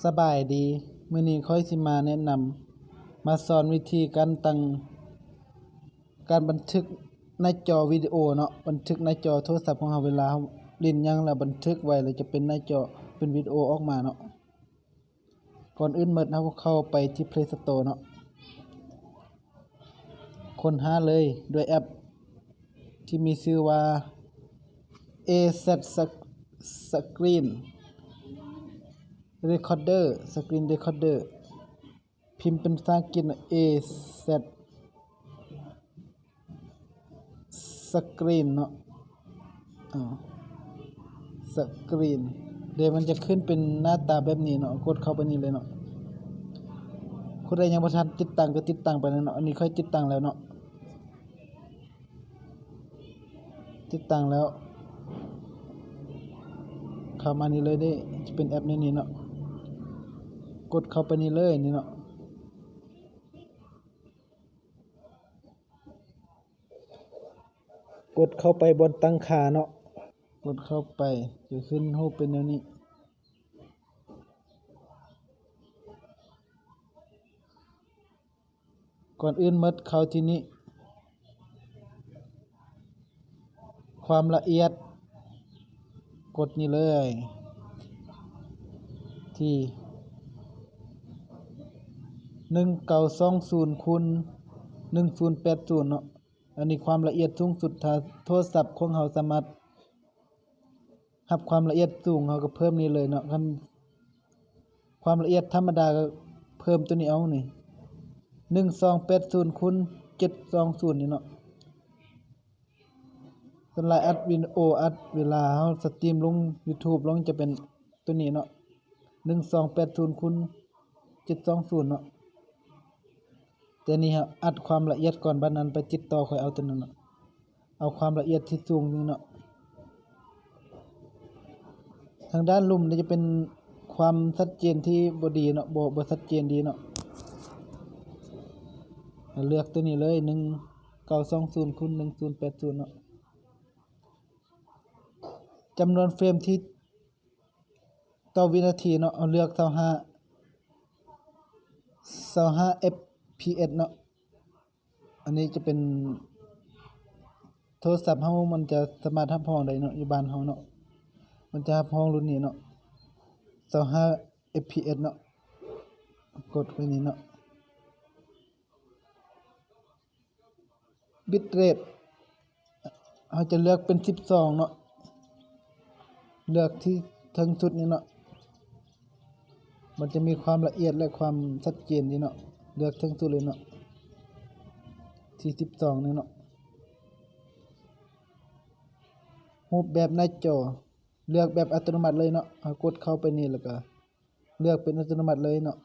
ສະບາຍດີ, ມື້ນີ້ຂ້ອຍຊິມາແນະນຳ ມາສອນວິທີການຕັ້ງ ການບັນທຶກໜ້າຈໍວິດີໂອເນາະ, ບັນທຶກໜ້າຈໍໂທລະສັບຂອງເຮົາ ເວລາເຮົາຫຼິ້ນຫຍັງແລ້ວບັນທຶກໄວ້ ແລ້ວຈະເປັນໜ້າຈໍ ເປັນວິດີໂອອອກມາເນາະ. ກ່ອນອື່ນໝົດເຮົາເຂົ້າໄປທີ່ Play Store ເນາະ, ຄົ້ນຫາເລີຍດ້ວຍແອັບທີ່ມີຊື່ວ່າ ເອແຊັດ Screen Recorder Screen Recorder ພິມເປັນພາສາອັງກິດ ເອແຊັດ Screen ເນາະ, ອາ Screen ເດ ມັນຈະຂຶ້ນເປັນໜ້າຕາແບບນີ້ເນາະ, ກົດເຂົ້າໄປນີ້ເລີຍເນາະ. ຜູ້ໃດຍັງບໍ່ທັນຕິດຕັ້ງກໍຕິດຕັ້ງໄປເລີຍເນາະ, ອັນນີ້ຂ້ອຍຕິດຕັ້ງແລ້ວເນາະ. ຕິດຕັ້ງແລ້ວ ເຂົ້າມານີ້ເລີຍເດ້, ຈະເປັນແອັບໃນນີ້ເນາະ, ກົດເຂົ້າໄປນີ້ເລີຍນີ້ເນາະ, ກົດເຂົ້າໄປບ່ອນຕັ້ງຄ່າເນາະ, ກົດເຂົ້າໄປ ຈະຂຶ້ນຮູບເປັນແນວນີ້. ກ່ອນອື່ນໝົດເຂົ້າທີ່ນີ້ ຄວາມລະອຽດ ກົດນີ້ເລີຍ ທີ່ໜຶ່ງເກົ້າສອງສູນຄູນໜຶ່ງສູນແປດສູນເນາະ. ອັນນີ້ຄວາມລະອຽດສູງສຸດ ຖ້າໂທລະສັບຂອງເຮົາສາມາດ ຮັບຄວາມລະອຽດສູງ ເຮົາກໍເພີ່ມນີ້ເລີຍເນາະ, ຄັນຄວາມລະອຽດທຳມະດາກໍເພີ່ມຕົວນີ້ເອົານີ້ ໜຶ່ງສອງແປດສູນຄູນເຈັດສອງສູນນີ້ເນາະ. ສ່ວນຫຼາຍອັດວິດີໂອ ອັດເວລາເຮົາສະຕຣີມລົງ YouTube ລົງ ຈະເປັນຕົວນີ້ເນາະ ໜຶ່ງສອງແປດສູນຄູນເຈັດສອງສູນເນາະ. ແຕ່ນີ້ເຮົາອັດຄວາມລະອຽດກ່ອນ, ບາດນັ້ນໄປຕິດຕໍ່ຄ່ອຍເອົາຕົວນັ້ນເນາະ, ເອົາຄວາມລະອຽດທີ່ສູງນີ້ເນາະ. ທາງດ້ານລຸ່ມນີ້ຈະເປັນຄວາມຊັດເຈນທີ່ບໍ່ດີເນາະ, ບໍ່ ບໍ່ຊັດເຈນດີເນາະ. ເລືອກຕົວນີ້ເລີຍ ໜຶ່ງເກົ້າສອງສູນຄູນໜຶ່ງສູນແປດສູນເນາະ. ຈຳນວນເຟຣມທີ່ ຕໍ່ວິນາທີເນາະ, ເຮົາເລືອກຊາວຫ້າ ຊາວຫ້າ ເອັຟ ພີ ເອັສ ເນາະ. ອັນນີ້ຈະເປັນ ໂທລະສັບເຮົາ ມັນຈະສາມາດຮັບຮອງໄດ້ເນາະ, ຢູ່ບ້ານເຮົາເນາະ ມັນຈະຮັບຮອງລຸ້ນນີ້ເນາະ ຊາວຫ້າ ເອັຟ ພີ ເອັສ ເນາະ. ກົດໄປນີ້ເນາະ. ບິດເຣດ ເຮົາຈະເລືອກເປັນສິບສອງເນາະ, ເລືອກທີ່ເທິງສຸດນີ້ເນາະ, ມັນຈະມີຄວາມລະອຽດ ແລະ ຄວາມຊັດເຈນດີເນາະ, ເລືອກເທິງສຸດເລີຍເນາະ ທີ່ສິບສອງນີ້ເນາະ. ຮູບແບບໜ້າຈໍ ເລືອກແບບອັດຕະໂນມັດເລີຍເນາະ, ເຮົາກົດເຂົ້າໄປນີ້ ແລ້ວກະເລືອກເປັນອັດຕະໂນມັດເລີຍເນາະ.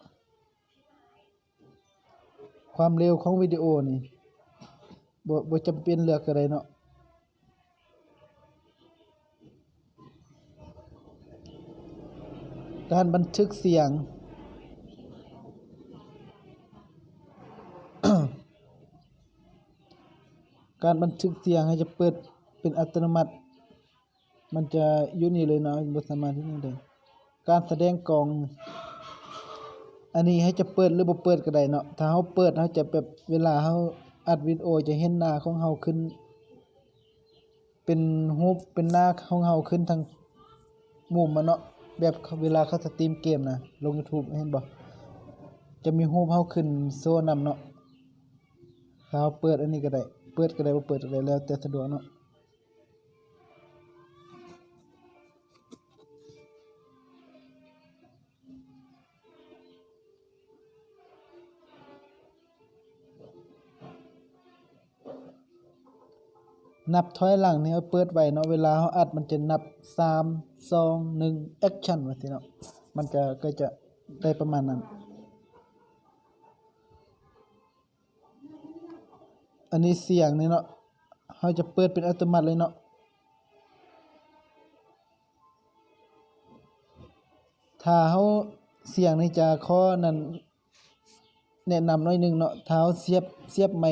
ຄວາມເລັວຂອງວິດີໂອນີ້ ບໍ່ ບໍ່ຈຳເປັນເລືອກກໍໄດ້ເນາະ. ການບັນທຶກສຽງ ການບັນທຶກສຽງ ເຮົາຈະເປີດເປັນອັດຕະໂນມັດ. ມັນຈະຢູ່ນີ້ເລີຍເນາະ, ບໍ່ສາມາດເຮັດຫຍັງໄດ້. ການສະແດງກ້ອງ ອັນນີ້ເຮົາຈະເປີດ ຫຼື ບໍ່ເປີດກໍໄດ້ເນາະ. ຖ້າເຮົາເປີດ ເຮົາຈະແບບ ເວລາເຮົາອັດວິດີໂອ ຈະເຫັນໜ້າຂອງເຮົາຂຶ້ນ ເປັນຮູບ ເປັນໜ້າຂອງເຮົາຂຶ້ນທາງມຸມມັນເນາະ, ແບບເວລາເຂົາສະຕຣີມເກມນະ ລົງ YouTube ເຫັນບໍ່? ຈະມີຮູບເຮົາຂຶ້ນໂຊນຳເນາະ. ຖ້າເຮົາເປີດອັນນີ້ກໍໄດ້ ເປີດກໍໄດ້ ບໍ່ເປີດກໍໄດ້ ແລ້ວແຕ່ສະດວກເນາະ. ນັບຖອຍຫຼັງນີ້ເຮົາເປີດໄວ້ເນາະ, ເວລາເຮົາອັດມັນຈະນັບ ສາມ ສອງ ໜຶ່ງ ແອັກຊັນ ວ່າຊີ້ເນາະ, ມັນຈະ ກໍຈະໄດ້ປະມານນັ້ນ. ອັນນີ້ສຽງນີ້ເນາະ, ເຮົາຈະເປີດເປັນອັດຕະໂນມັດເລີຍເນາະ. ຖ້າເຮົາ ສຽງນີ້ຈະຂໍນັ້ນ ແນະນຳໜ້ອຍໜຶ່ງເນາະ, ຖ້າເຮົາສຽບ ສຽບໄມ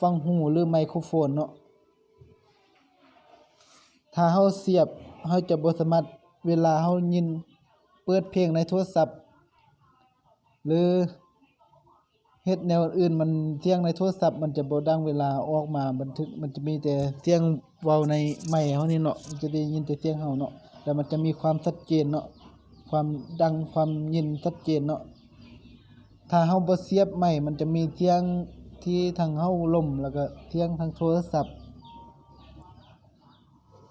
ຝັ່ງຫູ ຫຼື ໄມໂຄຣໂຟນເນາະ, ຖ້າເຮົາສຽບ ເຮົາຈະບໍ່ສາມາດ ເວລາເຮົາຍິນ ເປີດເພງໃນໂທລະສັບ ຫຼື ເຮັດແນວອື່ນ ມັນ ສຽງໃນໂທລະສັບມັນຈະບໍ່ດັງເວລາອອກມາບັນທຶກ, ມັນຈະມີແຕ່ສຽງເວົ້າໃນໄມເຮົານີ້ເນາະ, ມັນຈະໄດ້ຍິນແຕ່ສຽງເຮົາເນາະ, ແລ້ວມັນຈະມີຄວາມຊັດເຈນເນາະ, ຄວາມດັງ ຄວາມຍິນຊັດເຈນເນາະ. ຖ້າເຮົາບໍ່ສຽບໄມ ມັນຈະມີສຽງທີ່ທັງເຮົາລົມ ແລ້ວກໍສຽງທາງໂທລະສັບ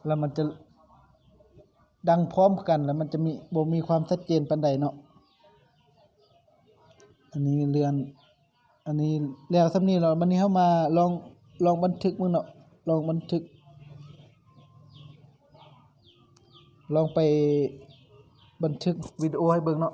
ແລ້ວມັນຈະ ດັງພ້ອມກັນ ແລ້ວມັນຈະມີ ບໍ່ມີຄວາມຊັດເຈນປານໃດເນາະ. ອັນນີ້ເລື່ອນ ອັນນີ້ແລ້ວສ່ຳນີ້ແລ້ວ, ບັດນີ້ເຮົາມາລອງ ລອງບັນທຶກເບິ່ງເນາະ, ລອງບັນທຶກ ລອງໄປບັນທຶກວິດີໂອໃຫ້ເບິ່ງເນາະ.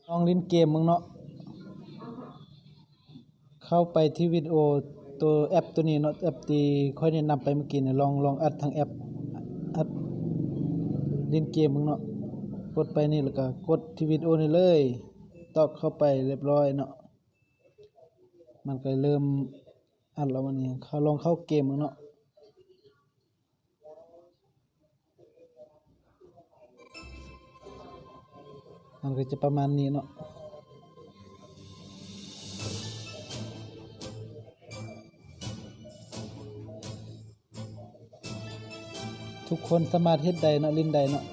ລອງຫຼິ້ນເກມເບິ່ງເນາະ, ເຂົ້າໄປທີ່ວິດີໂອໂຕແອັບໂຕນີ້ເນາະ, ແອັບທີ່ຂ້ອຍແນະນຳໄປເມື່ອກີ້ນີ້, ລອງ ລອງອັດທາງແອັບ ອັດຫຼິ້ນເກມເບິ່ງເນາະ. ກົດໄປນີ້ ແລ້ວກໍກົດທີ່ວິດີໂອນີ້ເລີຍ, ຕອກເຂົ້າໄປລຽບຮ້ອຍເນາະ, ມັນກໍເລີ່ມອັດແລ້ວ. ບັດນີ້ເຮົາລອງເຂົ້າເກມເບິ່ງເນາະ. ມັນກໍຈະປະມານນີ້ເນາະ. ທຸກຄົນສາມາດເຮັດໄດ້ເນາະ, ຫຼິ້ນໄດ້ເນາະ.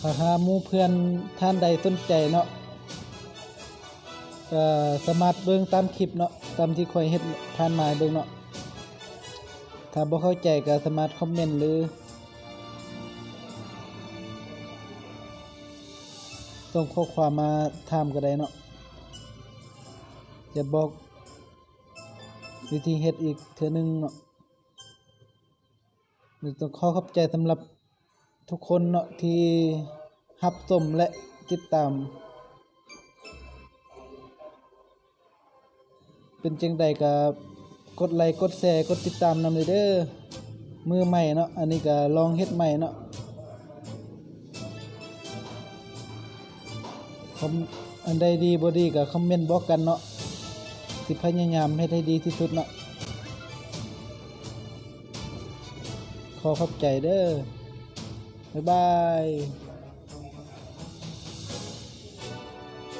ຖ້າຫາໝູ່ເພື່ອນທ່ານໃດສົນໃຈເນາະ, ກໍສາມາດເບິ່ງຕາມຄລິບເນາະ, ຕາມທີ່ຂ້ອຍເຮັດຜ່ານມາໃຫ້ເບິ່ງເນາະ. ຖ້າບໍ່ເຂົ້າໃຈກໍສາມາດຄອມເມັນ ຫຼື ສົ່ງຂໍ້ຄວາມມາຖາມກໍໄດ້ເນາະ, ຈະບອກວິທີເຮັດອີກເທື່ອໜຶ່ງເນາະ. ຕ້ອງຂໍຂອບໃຈສຳລັບທຸກຄົນເນາະ ທີ່ຮັບຊົມ ແລະ ຕິດຕາມ. ເປັນຈັ່ງໃດກໍກົດໄລ ກົດແຊ ກົດຕິດຕາມນຳເດີ. ມືໃໝ່ເນາະ, ອັນນີ້ກໍລອງເຮັດໃໝ່ເນາະ. ຄອມ ອັນໃດດີບໍ່ດີກໍຄອມເມັນບອກກັນເນາະ, ຊິພະຍາຍາມເຮັດໃຫ້ດີທີ່ສຸດເນາະ. ຂໍຂອບໃຈເດີ. ບາຍບາຍ.